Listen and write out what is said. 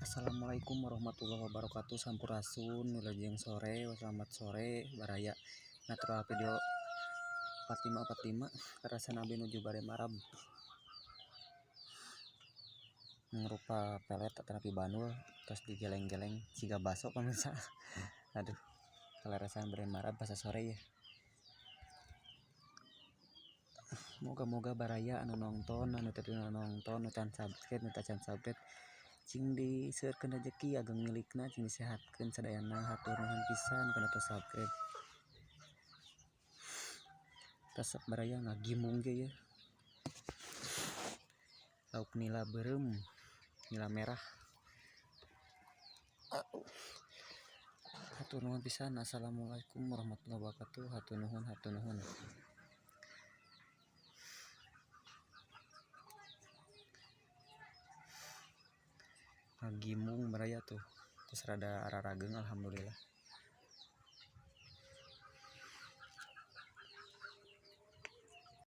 Assalamualaikum warahmatullahi wabarakatuh. Sampurasun, wilujeng sore, selamat sore baraya natural video 4545 karasan abdi nuju bade marab ngarupa pelet atanapi bandul terus digeleng-geleng siga baso pemirsa. Aduh, kalarasan bade marab pas sore ya. Moga-moga baraya anu nonton, anu teu nonton, nu can subscribe, nu tacan subscribe cing diseueurkeun rejeki ageng milikna, cing disehatkeun sadayana. Hatur nuhun pisan kana tos subscribe. Resep baraya ngagimung ge ya. Lauk nila beureum, nila merah. Hatur nuhun pisan. Assalamualaikum warahmatullahi wabarakatuh. Hatur nuhun, hatur nuhun. Ngagimung baraya tuh, terus rada ararageng alhamdulillah.